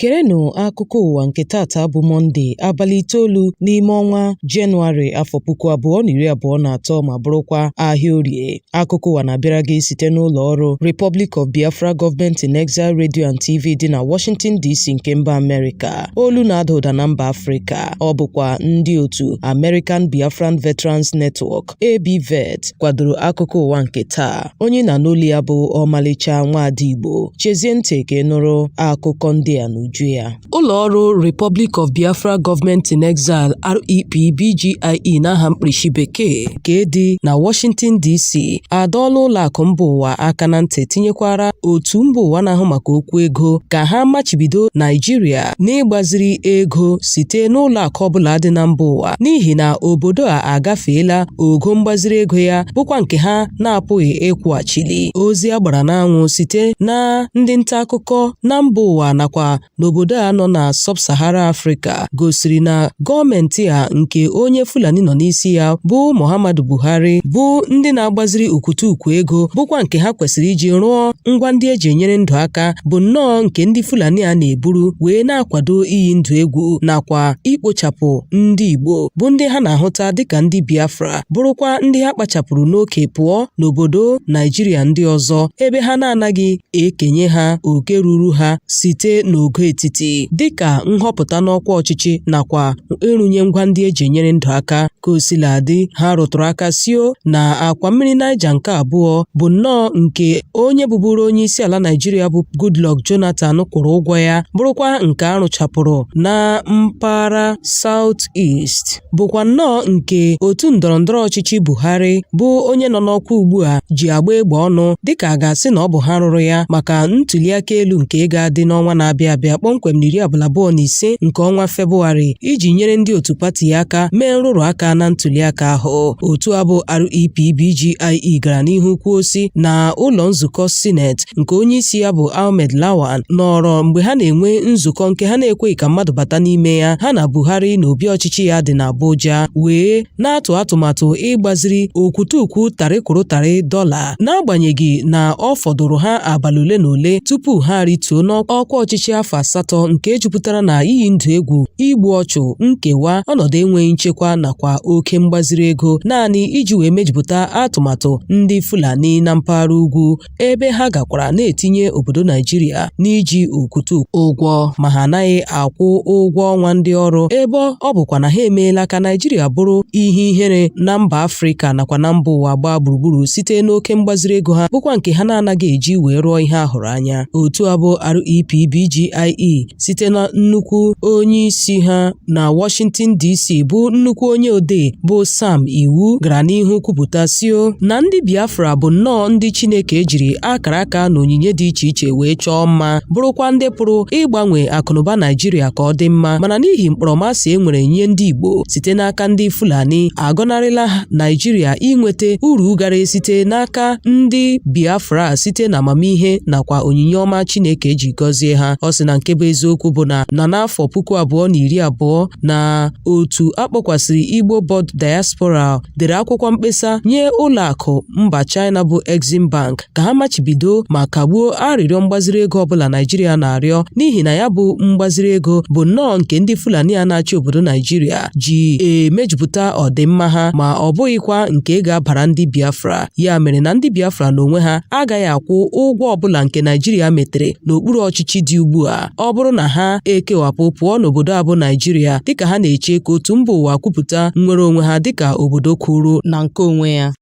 Gerenụ akụkọ ụwa nke tata bụ Mọnde, abalị 9 n'ime ọnwa Jenụwarị, afọ 2023, ma bụrụkwa ahịa Orie. Akụkọ ụwa na-abịara gị site n'ụlọ ọrụ Republic of Biafra Government in Exile Radio and TV dị na Washington DC nke mba Amerịka, olu na-ada ụda na mba Afrịka. Ọ bụkwa ndị otu American Biafran Veterans Network, ABVET, kwadoro akụkọ ụwa nke taa. Onye na-anụ olu ya bụ ọmalịcha nwaada Igbo. Chezie ntị ka ị nụrụ akụkọ ndị a n'uju ya. Ụlọ ọrụ Republic of Biafra Government in Exile, REPBGIE n'aha mkpirisi bekee, nke dị na Washington DC, adọọla ụlọ akụ mba ụwa aka na ntị, tinyekwara otu mba ụwa na-ahụ maka okwu ego, ka ha machibido Naijiria n'ịgbaziri ego site n'ụlọ akụ ọbụla dị na mba ụwa, n'ihi na obodo a agafeela ogo mgbaziri ego ya, bụkwa nke ha na-apụghị ịkwụghachili. Ozi a gbara n'anwụ site na ndị nta akụkọ na mba ụwa nakwa n'obodo a nọ na Sub-Sahara Afrịka gosiri na gọọmenti a nke onye Fulani nọ n'isi ya bụ Muhammadu Buhari bụ ndị na-agbaziri ukwutukwu ego, bụkwa nke ha kwesịrị iji rụọ ngwa ndị eji enyere ndụ aka, bụ nnọọ nke ndị Fulani a na-eburu wee na-akwado iyi ndụ egwu nakwa ikpochapụ ndị Igbo, bụ ndị ha na-ahụta dịka ndị Biafra, bụrụkwa ndị ha kpachapụrụ n'oke pụọ n'obodo Naijiria ndị ọzọ ebe ha na-anaghị ekenye ha oke ruru ha site n'ogo etiti, dịka nhọpụta n'ọkwa ọchịchị nakwa ịrụnye ngwa ndị eji enyere ndụ aka. Ka o sila dị, ha rụtụrụ aka sio na akwa mmiri Niger nke abụọ bụ nnọọ nke onye bụburu onye isi ala Naijiria bụ Goodluck Jonathan kwụrụ ụgwọ ya, bụrụkwa nke a rụchapụrụ na mpaghara South East, bụkwa nnọọ nke otu ndọrọndọrọ ọchịchị Buhari, bụ onye nọ n'ọkwa ugbu a, ji agba egbe ọnụ dịka a ga-asị na ọ bụ ha rụrụ ya maka ntuliaka elu nke ga-adị n'ọnwa na-abịa abịa, kpọmkwem n'iri abalị 25 nke ọnwa Febụwarị, iji nyere ndị otu pati ya aka mee nrụrụ aka na ntuliaka ahụ. Otu a bụ REPBGIE gara n'ihu kwuo sị na ụlọ nzukọ Sineti nke onye isi ya bụ Ahmed Lawan nọrọ mgbe ha na-enwe nzukọ nke ha na-ekweghị ka mmadụ bata n'ime ya, ha na Buhari na obi ọchịchị ya dị n'Abuja, wee na-atụ atụmatụ ịgbaziri okwutukwu tarị kwuru tarị dọla, n'agbanyeghị na ọ fọdụrụ ha abalị ole na ole tupu ha rituo n'ọkwa ọchịchị afọ 8 nke jupụtara na iyi ndụ egwu, igbu ọchụ, nkewa, ọnọdụ enweghị nchekwa nakwa oke mgbaziri ego, naanị iji wee mejupụta atụmatụ ndị Fulani na mpaghara ugwu, ebe ha gakwara na-etinye obodo Naijiria n'iji okwutu ụgwọ ma ha anaghị akwụ ụgwọ ọnwa ndị ọrụ, ebe ọ bụkwa na ha emeela ka Naijiria bụrụ ihe ihere na mba Afrịka nakwa na mba ụwa gbaa gburugburu site n'oke mgbaziri ego ha, bụkwa nke ha na-anaghị eji wee rụọ ihe a hụrụ anya. Otu a bụ REPBGIE, site na nnukwu onye isi ha na Washington DC, bụ nnukwu onye odee bụ Sam Iwu, gara n'ihu kwupụta sio na ndị Biafra bụ nnọọ ndị Chineke jiri akara aka na onyinye dị iche iche wee chọọ mma, bụrụkwa ndị pụrụ ịgbanwe akụnụba Naijiria ka ọ dị mma, mana n'ihi mkpọrọmasị e nwere nye ndị Igbo site n'aka ndị Fulani, agọnarịla Naijiria inweta uru gara esite n'aka ndị Biafra site na amamihe nakwa onyinye ọma Chineke ji gọzie ha. Ọ sị na nke bụ eziokwu bụ na n'afọ 2020 na otu akpọkwasịrị Igbo Board Diaspora dere akwụkwọ mkpesa nye ụlọ akụ mba China bụ Exim Bank ka ha machibido ma kagbuo arịrịọ mgbaziri ego ọbụla Naijiria na-arịọ, n'ihi na ya bụ mgbaziri ego bụ nnọọ nke ndị Fulani a na-achị obodo Naijiria ji emejupụta ọdịmma ha, ma ọ bụghịkwa nke ga-abara ndị Biafra. Ya mere na ndị Biafra n'onwe ha agaghị akwụ ụgwọ ọbụla nke Naijiria metere n'okpuru ọchịchị dị ugbu a, ọ bụrụ na ha ekewapụ pụọ n'obodo a bụ Naijiria, dịka ha na-eche ka otu mba ụwa kwupụta nnwere onwe ha dịka obodo kwuru na nke onwe ya.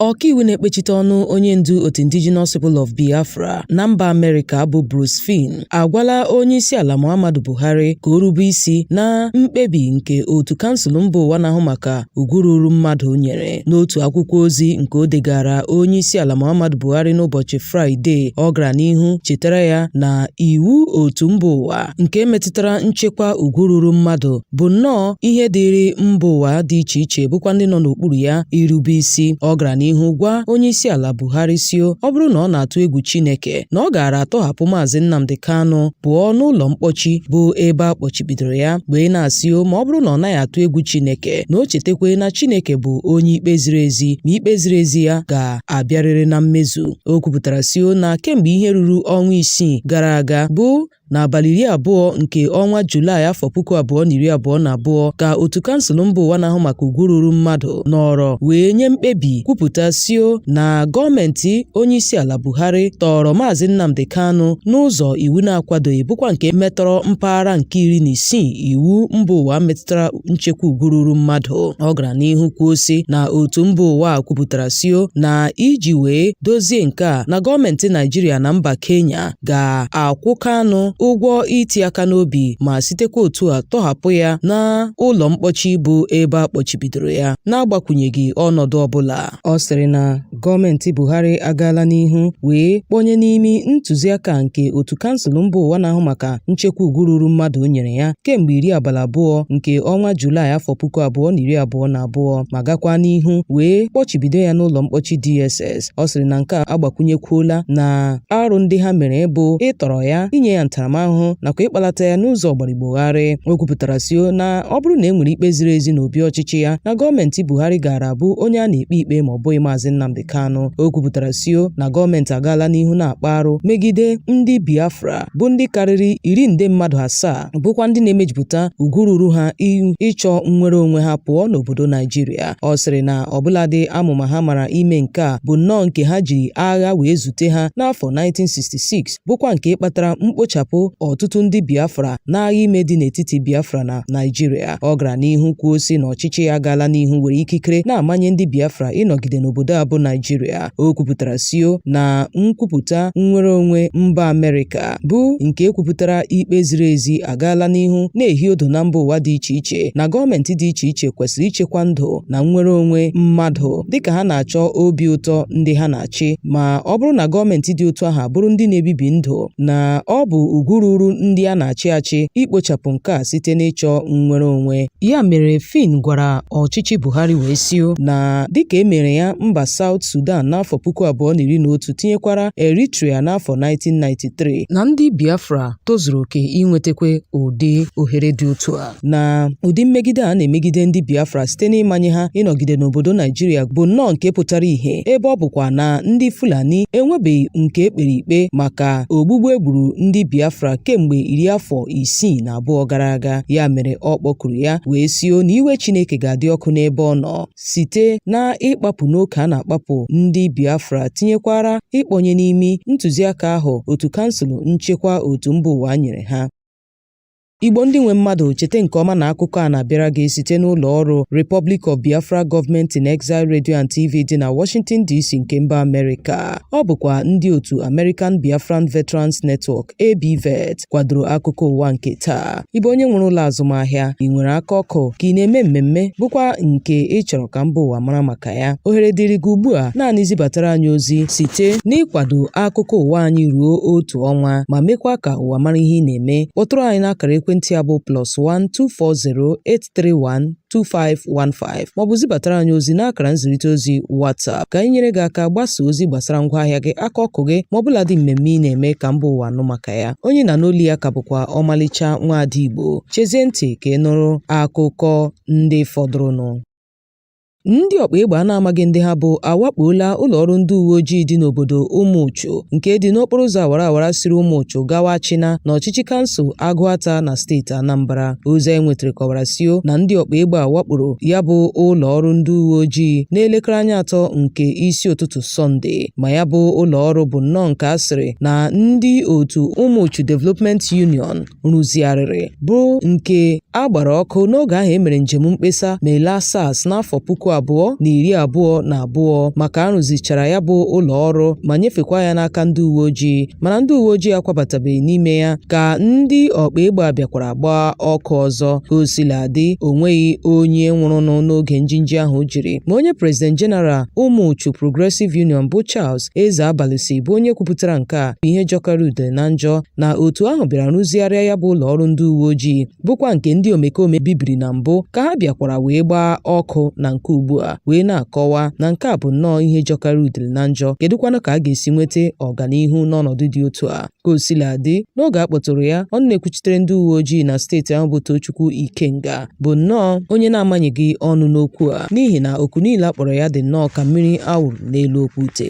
Ọkaiwu na-ekpechite ọnụ onye ndu otu Indigenous People of Biafra na mba Amerịka bụ Bruce Fein agwala onye isi ala Muhammadu Buhari ka o rube isi na mkpebi nke otu kansụl mba ụwa na-ahụ maka ugwu ruru mmadụ nyere. N'otu akwụkwọ ozi nke o degara onye isi ala Muhammadu Buhari n'ụbọchị Fraịde, ọ gara n'ihu chetara ya na iwu otu mba ụwa nke metụtara nchekwa ugwu ruru mmadụ bụ nnọọ ihe dịịrị mba ụwa dị iche iche, bụkwa ndị nọ n'okpuru ya, irube isi. Ọ gara n'ihu gwa onye isi ala Buhari sio ọ bụrụ na ọ na-atụ egwu Chineke, na ọ gaara atọhapụ Maazị Nnamdi Kanu pụọ n'ụlọ mkpọchi bụ ebe a kpọchibidoro ya, wee na-asị o ma ọ bụrụ na ọ naghị atụ egwu Chineke, na o chetakwa na Chineke bụ onye ikpe ziri ezi, ma ikpe ziri ezi ya ga-abịarịrị na mmezu. O kwupụtara sio na kemgbe ihe ruru ọnwa 6 gara aga bụ N'abalị 20 nke ọnwa Julaị 2022 ka otu kansụl mba ụwa na-ahụ maka ugwu ruru mmadụ nọrọ wee nye mkpebi kwupụta sio na gọọmenti onyeisiala Buhari tọrọ Maazị Nnamdi Kanu n'ụzọ iwu na-akwadoghị, bụkwa nke metọrọ mpaghara nke 16 iwu mba ụwa metụtara nchekwa ugwu ruru mmadụ. Ọ gara n'ihu kwuo sị na otu mba ụwa kwupụtara sio na iji wee dozie nke a, na gọọmenti Naijiria na mba Kenya ga-akwụ Kanu ụgwọ iti aka n'obi ma sitekwa otu a tọhapụ ya na ụlọ mkpọchi bụ ebe a kpọchibidoro ya n'agbakwunyeghị ọnọdụ ọbụla. Ọ sịrị na gọọmenti Buhari agaala n'ihu wee kpọnye n'imi ntụziaka nke otu kansụl mba ụwa na-ahụ maka nchekwa ugwu ruru mmadụ nyere ya kemgbe 20 nke ọnwa Julaị 2022, ma gakwa n'ihu wee kpọchibido ya n'ụlọ mkpọchi DSS. Ọ sịrị na nke a agbakwunyekwuola na arụ ndị ha mere bụ ịtọrọ ya, inye ya ntaramahụhụ nakwa ịkpalata ya n'ụzọ ọgbarigbogharị. O kwupụtara sio na ọ bụrụ na e nwere ikpe ziri ezi n'obi ọchịchị ya, na gọọmenti Buhari gaara abụ onye a na-ekpe ikpe ma ọ bụghị Maazị Nnamdi Kanu. O kwupụtara sio na gọọmenti agaala n'ihu na-akpa arụ megide ndị Biafra bụ ndị karịrị iri nde mmadụ 7, bụkwa ndị na-emejupụta ugwu ruru ha ịchọ nnwere onwe ha pụọ n'obodo Naijiria. Ọ sịrị na ọbụladị amụma ha mara ime nke a bụ nnọọ nke ha jiri agha wee zute ha n'afọ 1966, bụkwa nke kpatara mkpochapụ ọtụtụ ndị Biafra n'agha ime dị n'etiti Biafra na Naijiria. Ọ gara n'ihu kwuo sị na ọchịchị ya agaala n'ihu were ikikere na-amanye ndị Biafra ịnọgide n'obodo a bụ Naijiria. O kwupụtara sio na nkwupụta nnwere onwe mba Amerịka bụ nke kwupụtara ikpe ziri ezi agaala n'ihu na-ehi odo na mba ụwa dị iche iche na gọọmenti dị iche iche kwesịrị ichekwa ndụ na nnwere onwe mmadụ dịka ha na-achọ obi ụtọ ndị ha na-achị, ma ọ bụrụ na gọọmenti dị otu ahụ abụrụ ndị na-ebibi ndụ, na ọ bụ ugwu ruru ndị a na-achị achị ikpochapụ nke a site n'ịchọ nnwere onwe. Ya mere Finn gwara ọchịchị Buhari wee sio na dịka e mere ya mba South Sudan n'afọ 2011 tinyekwara Eritrea n'afọ 1993, na ndị Biafra tozuru oke inwetakwa ụdị ohere dị otu a, na ụdị mmegide a na-emegide ndị Biafra site n'ịmanye ha ịnọgide n'obodo Naijiria bụ nnọọ nke pụtara ìhè, ebe ọ bụkwa na ndị Fulani enwebeghị nke ekpere ikpe maka ogbugbu e gburu ndị Biafra kemgbe iri afọ 62 gara aga. Ya mere ọ kpọkuru ya wee sio na iwe Chineke ga-adị ọkụ n'ebe ọ nọ site na ịkpapụ n'oke a na-akpapụ ndị Biafra, tinyekwara ịkpọnye n'imi ntụziaka ahụ otu kansụl nchekwa otu mba ụwa nyere ha. Igbo ndị nwe mmadụ, cheta nke ọma na akụkọ a na-abịara gị site n'ụlọ ọrụ Republic of Biafra Government in Exile Radio and TV dị na Washington DC nke mba Amerịka. Ọ bụkwa ndị otu American Biafran Veterans Network ABVET kwadoro akụkọ ụwa nke taa. Ị bụ onye nwere ụlọ azụmahịa, ị nwere aka ọkụ, ka ị na-eme mmemme bụkwa nke ị chọrọ ka mba ụwa mara maka ya, ohere dịrị gị ugbu a. Naanị zibatara anyị ozi site n'ịkwado akụkọ ụwa anyị ruo otu ọnwa ma mekwa ka ụwa mara ihe ị na-eme. Kpọtụrụ anyị n'akara ekwentị a bụ +1 240 831 2515 maọbụ zibatara anyị ozi n'akara nzirịta ozi WhatsApp ka anyị nyere gị aka gbasaa ozi gbasara ngwaahịa gị, aka ọkụ gị, ma ọbụladị mmemme ị na-eme ka mba ụwa nụ maka ya. Onye na n'olu ya ka bụkwa ọmalịcha nwaada Igbo. Chezie ntị ka ị nụrụ akụkọ ndị fọdụrụnụ. Ndị ọkpa egbe a na-amaghị ndị ha bụ awakpoola ụlọ ọrụ ndị uwe ojii dị n'obodo Ụmụuchu nke dị n'okporo ụzọ awara awara siri Ụmụuchu gawa Achịna n'ọchịchị kansụl Agụata na steeti Anambra. Ozi anyị nwetara kọwara sio na ndị ọkpa egbe a wakporo ya bụ ụlọ ọrụ ndị uwe ojii n'elekere anya 3 nke isi ụtụtụ Sọnde, ma ya bụ ụlọ ọrụ bụ nnọọ nke a sịrị na ndị otu Ụmụuchu Development Union rụzigharịrị, bụ nke a gbara ọkụ n'oge ahụ e mere njem mkpesa ma SARS n'afọ 2022, maka a rụzichara ya bụ ụlọ ọrụ ma nyefekwa ya n'aka ndị uwe ojii, mana ndị uwe ojii akwabatabeghị n'ime ya ka ndị ọkpa egbe a bịakwara gbaa ọkụ ọzọ. Ka o sila dị, o nweghị onye nwụrụnụ n'oge njinji ahụ jiri, ma onye President General Ụmụuchu Progressive Union bụ Charles Ezeabalịsị bụ onye kwupụtara nke a bụ ihe jọkarị udele na njọ, na otu ahụ bịara rụzigharịa ya bụ ụlọ ọrụ ndị uwe ojii bụkwa nke ndị omekome bibiri na mbụ ka ha bịakwara wee gbaa ọkụ na nke ugbu a, wee na-akọwa na nke a bụ nnọọ ihe jọkarị udele na njọ. Kedụkwanụ ka a ga-esi nweta ọganihu n'ọnọdụ dị otu a? Ka o sila dị, n'oge a kpọtụrụ ya, ọnụ na-ekwuchitere ndị uwe ojii na steeti ahụ bụ Tochukwu Ikenga bụ nnọọ onye na-amanyeghị ọnụ n'okwu a, n'ihi na oku niile a kpọrọ ya dị nnọọ ka mmiri a wụrụ n'elu okwute.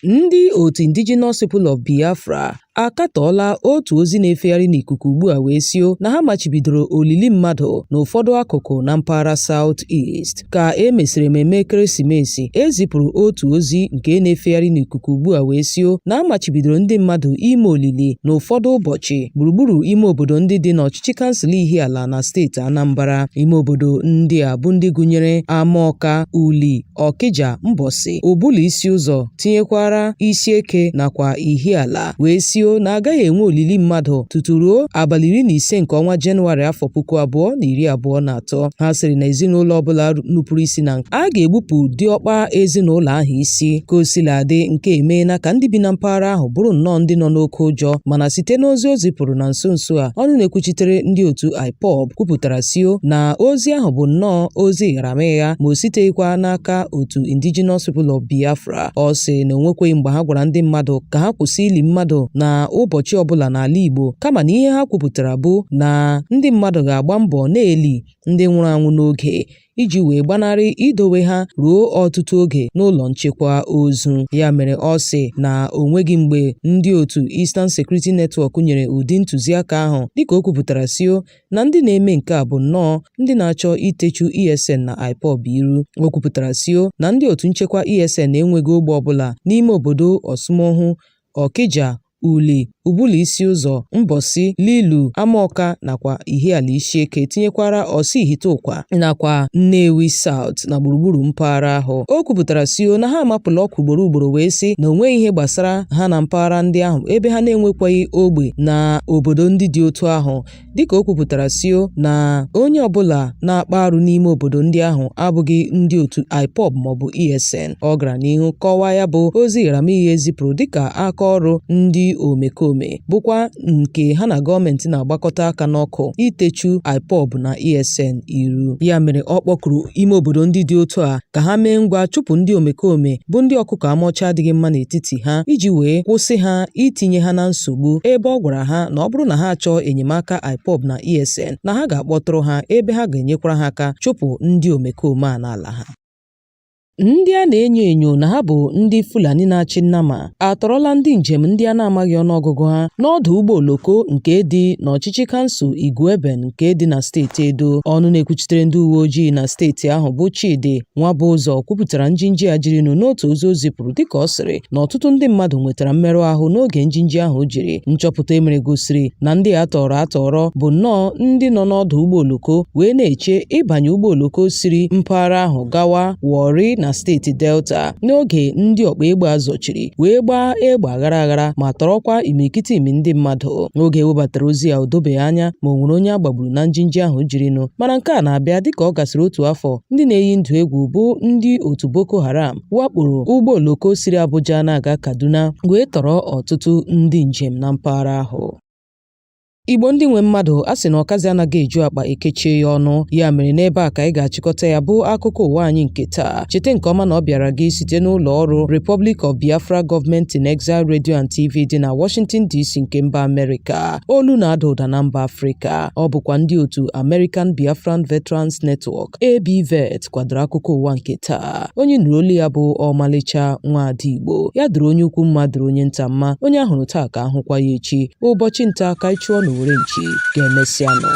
Ndị otu Indigenous People of Biafra Akatọọla otu ozi na-efegharị n'ikuku ugbu a wee sio na ha machibidoro olili mmadụ n'ụfọdụ akụkụ na mpaghara South East. Ka e mesịrị ememme ekeresimesi, e zipụrụ otu ozi nke na-efegharị n'ikuku ugbu a wee sio na a machibidoro ndị mmadụ ime olili n'ụfọdụ ụbọchị gburugburu ime obodo ndị dị n'ọchịchị kansụl Ihiala na steeti Anambra. Ime obodo ndị a bụ ndị gụnyere Amaọka, Uli, Ọkịja, Mbọsị, Ubulu Isi Ụzọ, tinyekwara Isieke nakwa Ihiala wee sio na agaghị enwe olili mmadụ tutu ruo abalị 15 nke ọnwa Jenụwarị afọ 2023. Ha sịrị na ezinụlọ ọbụla nupụrụ isi na a ga-egbupụ diọkpa ezinụlọ ahụ isi. Ka o sila dị, nke emeela ka ndị bi na mpaghara ahụ bụrụ nnọọ ndị nọ n'oke ụjọ, mana site n'ozi o zipụrụ na nso nso a, ọnụ na-ekwuchitere ndị otu IPOB kwupụtara sio na ozi ahụ bụ nnọọ ozi gharamịgha ma o siteghịkwa n'aka otu Indigenous People of Biafra. Ọ sị na o nwekweghị mgbe ha gwara ndị mmadụ ka ha kwụsị ili mmadụ na ụbọchị ọbụla n'ala Igbo, kama na ihe ha kwupụtara bụ na ndị mmadụ ga-agba mbọ na-eli ndị nwụrụ anwụ n'oge iji wee gbanarị idowe ha ruo ọtụtụ oge n'ụlọ nchekwa ozu. Ya mere ọ sị na o nweghị mgbe ndị otu Eastern Security Network nyere ụdị ntụziaka ahụ, dịka o kwupụtara sio na ndị na-eme nke a bụ nnọọ ndị na-achọ itechu ESN na IPOB iru. O kwupụtara sio na ndị otu nchekwa ESN enweghị ogbe ọbụla n'ime obodo Ọsụmọhụ, Ọkịja, Uli, Ubulu Isi Ụzọ, Mbọsị, Lilu, Amaọka nakwa Ihiala Ishieke tinyekwara Ọsị Ihite-Ụkwa nakwa Nnewi South na gburugburu mpaghara ahụ. O kwupụtara sio na ha amapụla ọkwa ugboro ugboro wee sị na o nweghị ihe gbasara ha na mpaghara ndị ahụ ebe ha na-enwekwaghị ogbe na obodo ndị dị otu ahụ, dịka o kwupụtara sio na onye ọbụla na-akpa arụ n'ime obodo ndị ahụ abụghị ndị otu IPOB maọbụ ESN. Ọ gara n'ihu kọwaa ya bụ ozi gharamịgha e zipụrụ dịka aka ọrụ ndị omekome bụkwa nke ha na gọọmenti na-agbakọta aka n'ọkụ itechu IPOB na ESN iru. Ya mere ọ kpọkuru ime obodo ndị dị otu a ka ha mee ngwa chụpụ ndị omekome bụ ndị ọkụkọ ama ọcha adịghị mma n'etiti ha iji wee kwụsị ha itinye ha na nsogbu, ebe ọ gwara ha na ọ bụrụ na ha achọọ enyemaka IPOB na ESN na ha ga-akpọtụrụ ha ebe ha ga-enyekwara ha aka chụpụ ndị omekome a n'ala ha. Ndị a na-enyo enyo na ha bụ ndị Fulani na-achị nnama atọrọla ndị njem ndị a na-amaghị ọnụọgụgụ ha n'ọdụ ụgbọ oloko nke dị n'ọchịchị kansụl Igueben nke dị na steeti Edo. Ọnụ na-ekwuchitere ndị uwe ojii na steeti ahụ bụ Chidi Nwabụzọ kwupụtara njinji a jirinụ n'otu ozi o zipụrụ, dịka ọ sịrị na ọtụtụ ndị mmadụ nwetara mmerụ ahụ n'oge njinji ahụ jiri. Nchọpụta e mere gosiri na ndị a tọrọ atọrọ bụ nnọọ ndị nọ n'ọdụ ụgbọ oloko wee na-eche ịbanye ụgbọ oloko siri mpaghara ahụ gawa Warri na steeti Delta n'oge ndị ọkpa egbe a zọchiri wee gbaa egbe aghara aghara ma tọrọkwa imirikiti imi ndị mmadụ. N'oge e webatara ozi a, o dobeghị anya ma o nwere onye a gbagburu na njinji ahụ jirinụ, mana nke a na-abịa dịka ọ gasịrị otu afọ ndị na-eyi ndụ egwu bụ ndị otu Boko Haram wakporo ụgbọ oloko siri Abuja na-aga Kaduna wee tọrọ ọtụtụ ndị njem na mpaghara ahụ. Igbo ndị nwe mmadụ, a sị na ọkazị anaghị eju akpa ekechie ya ọnụ. Ya mere n'ebe a ka anyị ga-achịkọta ya bụ akụkọ ụwa anyị nke taa. Cheta nke ọma na ọ bịara gị site n'ụlọ ọrụ Republic of Biafra Government in Exile Radio and TV dị na Washington DC nke mba Amerịka, olu na-ada ụda na mba Afrịka. Ọ bụkwa ndị otu American Biafran Veterans Network ABVET kwadoro akụkọ ụwa nke taa. Onye nụrụ olu ya bụ ọmalịcha nwaada Igbo. Ya dịrị onye ukwu mma, dịrị onye nta mma. Onye a hụrụ taa ka a hụkwa ya echi. Ụbọchị nta ka anyị chụọ n'owere nchi. Ka emesịanụ.